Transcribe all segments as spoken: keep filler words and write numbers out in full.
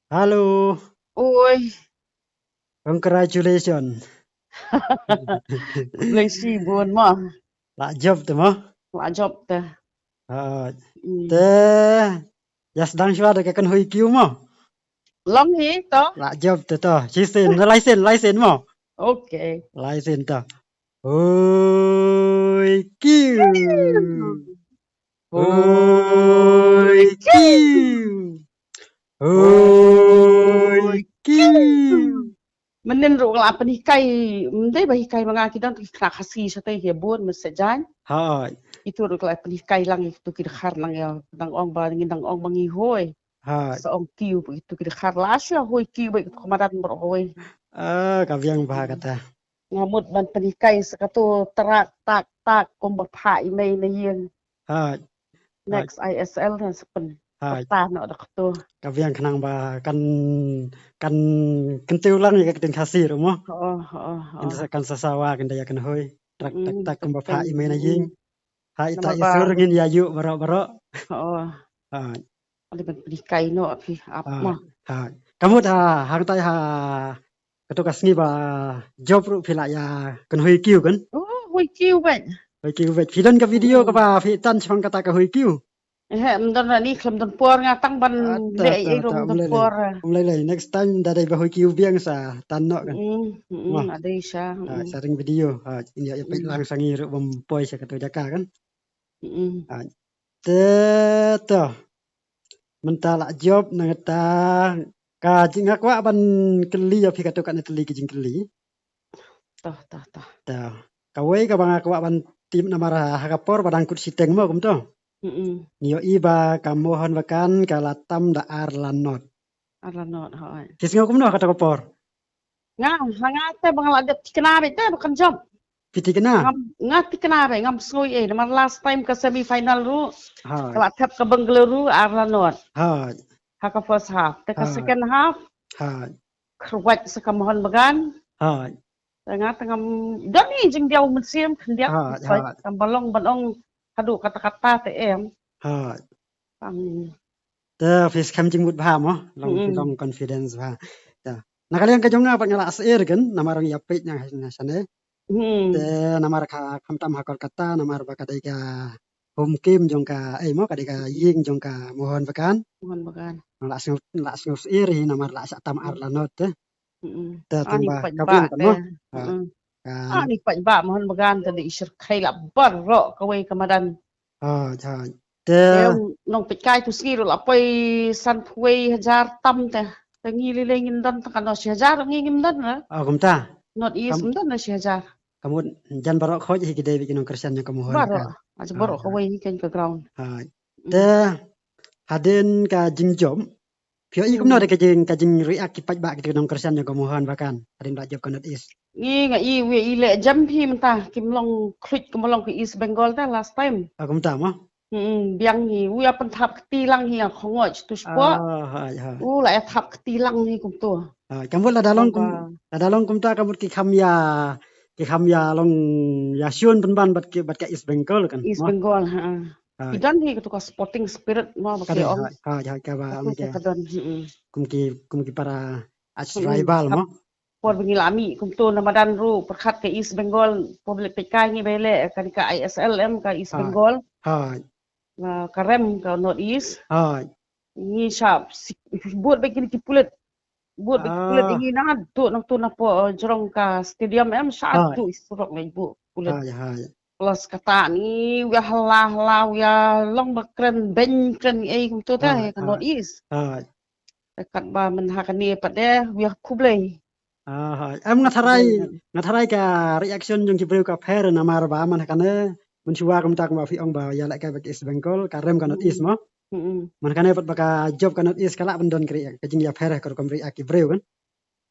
Hello. Oi. Congratulations. Bless you bun mo. La jop te mo. La jop te. Ha. Hmm. Te. Ïa sdang shuwa da ka kynhun Hui Kiu mo. Long hi to. La jop te to. Shisien, na license, license mo. Okay. License to. Hui Kiu. Hui Kiu. Hui Kiu. Mynnin ruh la pynhikai, ym dei ba hikai ma nga, ki don ki khynnah Khasi shatei ki bun, masa jan. Hai. Itu ruh la pynhikai lang itu ki dkhar lang ïa, dang ong ba, ngin dang ong ba ngi hui. Hai. Sa ong kiu ba itu ki dkhar la shu hui kiu ba itu ka madan baroh hui. Ah, ka biang bha kata. Nga mut ban pynhikai sa katu trak tak tak kum ba phah i mei na ïing. Hai. Next I S L na sa pyn. Hai. Pynta noh da katu. Ka biang khnang ba kan, kan kyntiew lang ïa ka ktien Khasi ruh mo. Oh, oh, oh. Kan sa, kan sa sawa kan da ïa kynhun. Trak tak tak kum ba phah i mei na ïing. Hai, ita i sur ngin ïa ïuh baroh baroh. Oh. Hai. Ada ban pynhikai noh phi ap mo. Hai. Ka mut ha, hangtai ha, katu ka sngi ba jop ruh phi la ïa kynhun Hui Kiu kan? Oh, Hui Kiu bad. Hui Kiu bad. Phi don ka video kaba phi tan shaphang kata ka Hui Kiu. Eh, ym don, ni khlem don por nga tang ban leh ei ruh ym don por. Ym lei lei. Next time da dei ba Hui Kiu biang sa tan noh kan. Hmm, hmm, ada sha. Hai, sa ring video. Hai, ïa peit lang sa ngi ruh bym poi sha katu jaka kan. Hmm. Hai. Te to. Mynta la jop nangta ka jing nga kwah ban kylli ïa phi katu katne tylli ki jingkylli. Toh, toh, toh. Toh. Kawei kaba nga kwah ban tip namar ha ka por ba dang kut shiteng mo kumto. Mm-mm. Ngi ïohi ba ka Mohun Bagan ka la tam da ar la not. Ar la not, hooid. Phi sngew kumno ha kata ka por? Nga, ha nga te ba nga la dep thikna beit te ba kan jop. Phi thikna? Ngam, nga thikna beit, ngam sngew ei, namar last time ka semi final ruh. Hooid. Ka la thep ka Bengaluru ar la not. Hooid. Ha ka first half. Te ka second half. Hooid. Kyrwat sa ka Mohun Bagan. Hooid. Te nga te ngam don hi jingdiaw mynsiem khyndiat. Hooid, hooid. Kam ba long ban ong haduh katta katta te em. Hooid. Pang. Te phi skhem jingmut bha mo, long, mm, long confidence bha. Te na ka liang ka jong nga pat nga la syier kan, namar nga ïa peit nga ha shane. Hmm. Te namar ka khamtam ha Kolkata, namar ba ka dei ka home game jong ka, ei mo, ka dei ka ïing jong ka Mohun Bagan. Mohun Bagan. La sngew, la sngew syier hi namar la shah tam ar la not te. Mm-mm. Te tang ba ka biang kan mo. Ha. Mm. Ani pat ba Mohun Bagan te dei i shyrkhei la baroh kawei ka madan. Ha, ha. Te nongpeitkai tu sngi ruh la poi sanphew wei hajar tam te. Te ngi lei lei ngim don tang kano shi hajar ngi ngim don la. Ah, kumta. North East ngim don la shi hajar. Ka mut jan baroh khoit hi ki dei beit ki nongkyrshan jong ka Mohun Bagan. Baroh. Aja baroh kawei hi kan ka ground. Ha. Mm. Te hadien ka jingjop Phi ïohi kumno da ka jing, ka jingreact ki paidbah ki nongkyrshan jong ka Mohun Bagan hadien ba la jop ka North East? Ngi nga i wei i leh jem phi mynta kim long khluit kum long ka East Bengal ta last time. Ah, kumta mo? Hmm, biang hi u ïa pynthap kti lang hi ïa khongoj tu spot. Ah, hai, hai. U la ïa thap kti lang hi kumtu. Ah, ka mut lada long kum, lada long kumta ka mut ki kham ïa, ki kham ïa long ïa shun pynban bad ki, bad ka East Bengal kan. East Bengal, ha. Ki don hi katu ka sporting spirit mo ba ki ong. Ka don hi. Kum ki, kum ki para arch rival mo. Por ba ngi la mih kumtu na madan ruh pyrkhat ka East Bengal por ba leit peitkai ngi ba leh kane ka I S L em ka East Bengal. Na ka rem ka North East. Ngi shah bud ba kine ki pulit. Bud ba ki pulit ngi na tu na tu na po jrong ka stadium em shah tu surok na bud pulit. Plus kata ni u ïa hla hla u ïa long ba kren beiñ kren ei kumtu te ka North East. Te katba mynta kane pat de u ïa khublei. Em nga tharai, nga tharai ka reaction jong ki briew ka pher namar ba mynta kane mynshuwa kumta kumba phi ong ba ïa lehkai bad ka East Bengal ka rem ka North East mo. Mynta kane pat ba ka jop ka North East ka lah ban don ka react, ka jingïapher ka rukom react ki briew kan.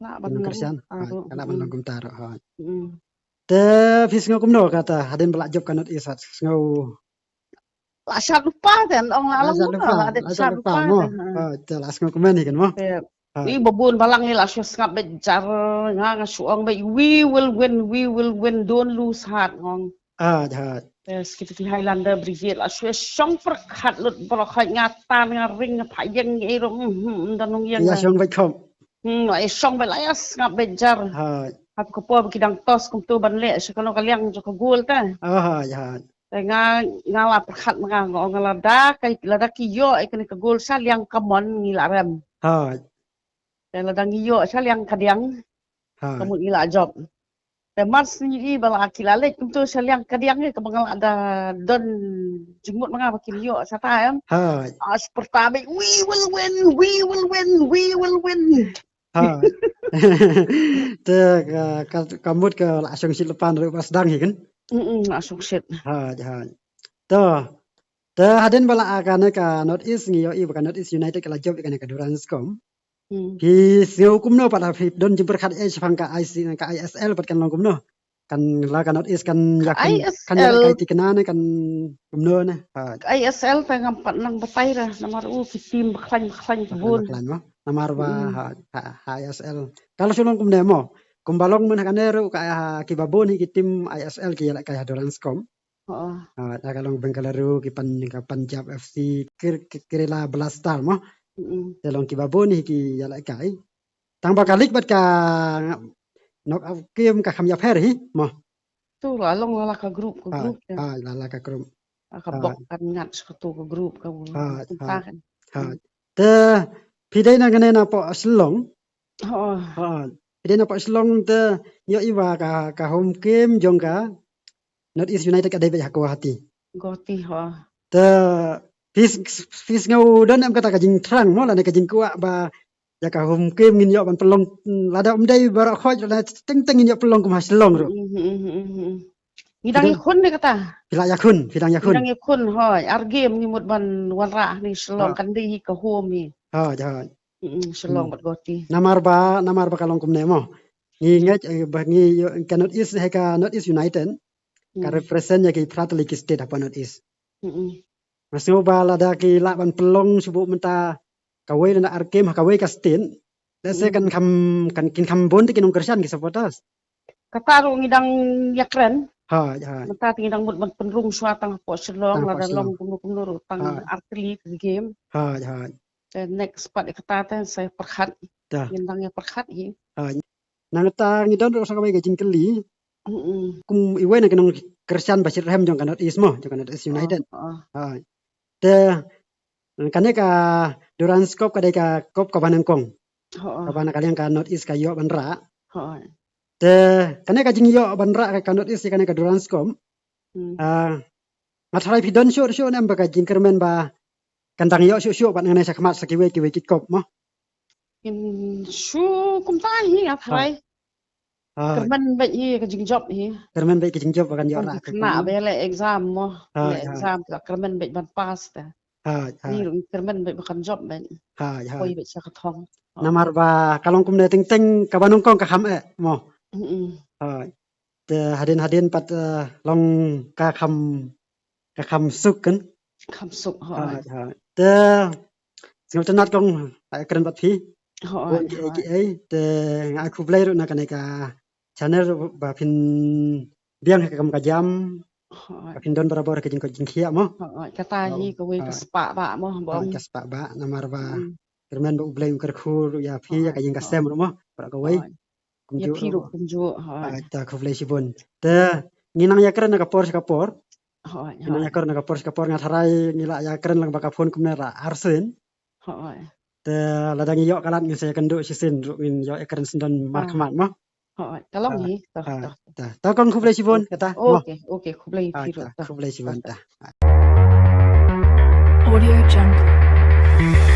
Lah ban long kumta ruh. Ka lah ban long kumta ruh. Te phi sngew kumno kata hadien ba la jop ka North East, sngew la shad lypa te, ong la long lypa, la shad lypa mo. Te la sngew kumne kan mo. Ni ba bun balang ni la shu sngap beit jar nga, nga shu ong beit we will win, we will win, don't lose heart ngong. Hooid, hooid. Te Security Highlander Brigade la shu shong pyrkhat lut baroh khoit, nga tan nga ring nga phah ïeng ei rong, hmm, hmm, da nong ïeng. Ïa shong bad khop. Hmm, la shong bad la ïa sngap bad jar. Hooid. Hap ka por ba ki dang toss kumto ban leh sha kano ka liang jong ka goal te. Hooid, hooid. Te nga, nga la pyrkhat ma nga, nga ong lada ka, lada ki ïoh ïa kane ka goal sha liang kamon ngi la rem. Hooid. Te lada ngi ïoh sha liang kadiang, hooid, ka mut ngi la jop. Te mar shu ïohi ba la ki la leit kumto sha liang kadiang, kaba nga la da don jingmut ma nga ba kin ïoh shata em. Hooid. Ah, shu pyrta beit, "We will win, we will win, we will win." Hooid. Te ka, ka, ka mut ka la shong shit lypa ruh ba sdang hi kan. Mm, mm, la shong shit. Hooid, hooid. To. Te hadien ba la, ah, kane ka North East ngi ïohi ba ka North East United ka la jop ïa kane ka Durrance Cup. Hmm. Phi sngew kumno pat, phi don jingpyrkhat ei shaphang ka I C, ka I S L pat kan long kumno? Kan la ka North East kan ïa kan, kan ïa I S L. Ka tikna ne kan kumno ne? Ha. Ka I S L te ngam pat nang batai re, namar u ki team ba khlaiñ ba khlaiñ bun. Ba khlaiñ, ba khlaiñ mo. Namar ba, hmm, ha, ha, ha I S L. Ka la shu long kumne mo. Kumba long mynta kane ruh ka, ha, kiba bun hi ki team I S L ki ïalehkai ha Durrance Cup. Hooid. Ah, da ka long Bengaluru, ki Pan, ka Punjab F C, Ker-, Ke-, Kerala Blaster mo. Mm-mm. Te long kiba bun hi ki ïalehkai. Tang ba ka league bad ka knockout game ka kham ïapher hi mo. To la long la la ka group, ka group te. Ah, la la ka group. Ah, ka bok kan ngat sha kato ka group ka. Ah, ah, kan. Ah. Te phi dei na kane na poh Shillong. Hooid. Hooid. Phi dei na poh Shillong te, ïohi ba ka, ka home game jong ka North East United ka dei beit ha Guwahati. Guwahati, hooid. Te phi s-, phi sngew don em kata ka jingthrang mo, lane ka jingkwah ba ïa ka home game ngin ïoh ban pynlong, lada ym dei baroh khoit, lada teng teng ngin ïoh pynlong kum ha Shillong ruh. Mm, mm, mm, mm, mm. Ngi dang ïakhun ne kata? Phi la ïakhun, phi dang ïakhun. Ngi dang ïakhun, hooid. Ar game ngi mut ban wanrah ni Shillong, hooid, kan dei hi ka home hi. Hooid, hooid. Mm, mm, Shillong, hmm, bad Guwahati. Namar ba, namar ba ka long kumne mo. Ngi, hmm, ngeit, eh, ba ngi ïoh, ka North East, ha ka North East United ka, hmm, represent ïa ki phra tylli ki state hapoh North East. Mm, mm. Nga sngew ba lada ki lah ban pynlong shu buh mynta kawei lane ar game ha kawei ka state, lehse, hmm, kan kham, kan, kin kham bun te ki nongkyrshan ki supporters. Kata ruh ngi dang ïakren. Hooid, hooid. Mynta te ngi dang mut ban pynrung shuwa tang hapoh Shillong, tang hapoh Shillong, lada long kumno kumno ruh tang, hooid, ar tylli ki game. Hooid, hooid. Te next pat ïa kata te sa pyrkhat. Te. Ngi dang ïa pyrkhat hi. Hooid. Nangta ngi don ruh sa kawei ka jingkylli. Mm-mm. Kum iwei na ki nongkyrshan ba shitrhem jong ka North East mo, jong ka North East United. Oh, oh. Hooid. Te kane ka Durrance Cup ka dei ka cup kaba nyngkong. Hooid. Kaba na ka liang ka North East ka ïoh ban rah. Hooid. Te kane ka jingïoh ban rah ka North East ïa kane ka Durrance Cup. Hmm. Ah, nga tharai phi don shuh shuh ne em ba ka jingkyrmen ba kan dang ïoh shuh shuh bad nangne shakhmat sa kiwei kiwei ki cup mo? Kin shu kumta hi nga tharai. Hooid. Hooid. Kyrmen beit hi ka jingjop hi. Kyrmen beit ka jingjop ba kan ïoh rah ka cup mo. Kane ba leh exam mo. Hooid, hooid. Leh exam ka kyrmen beit ban pass te. Hooid, hooid. Ngi ruh ngi kyrmen beit ba kan jop beit. Hooid, hooid. Poi beit sha ka thong. Hooid. Namar ba ka long kumne teng teng kaba nyngkong ka kham eh mo. Mm-mm. Hooid. Te hadien hadien pat, eh, long ka kham, ka kham suk kan. Kham suk, hooid. Hooid, hooid. Te sngewtynnat kong, eh, kren bad phi. Hooid, hooid. Te nga ai khublei ruh na kane ka channel ruh ba phin biang ha ka kam ka jam. Hooid. Ba phin don barabor ha ka jingkoit jingkhiah mo. Hooid, kata hi kawei ka spah ba mo, bong. Hooid, ka spah ba namar ba, mm, kyrmen ba U Blei un kyrkhu ruh ïa phi, ïa ka ïing ka sem ruh mo. Baroh kawei. Hooid. Kumjuh. Ïa phi ruh kumjuh, hooid. Hooid, ta khublei shibun. Te ngi nang ïakren na ka por sha ka por. Hooid, hooid. Ngi nang ïakren na ka por sha ka por, nga tharai ngi la ïakren lang ba ka phone kumne la arsien. Hooid. Te lada ngi ïoh ka lad ngin sa ïakynduh shisien ruh, ngin ïoh ïakren sdang markhmat mo. Hooid, ka long hi, to, to. Ta, to kong khublei shibun, kata mo. Okay, okay, khublei phi ruh, to. Khublei shibun, ta. Audio Jungle.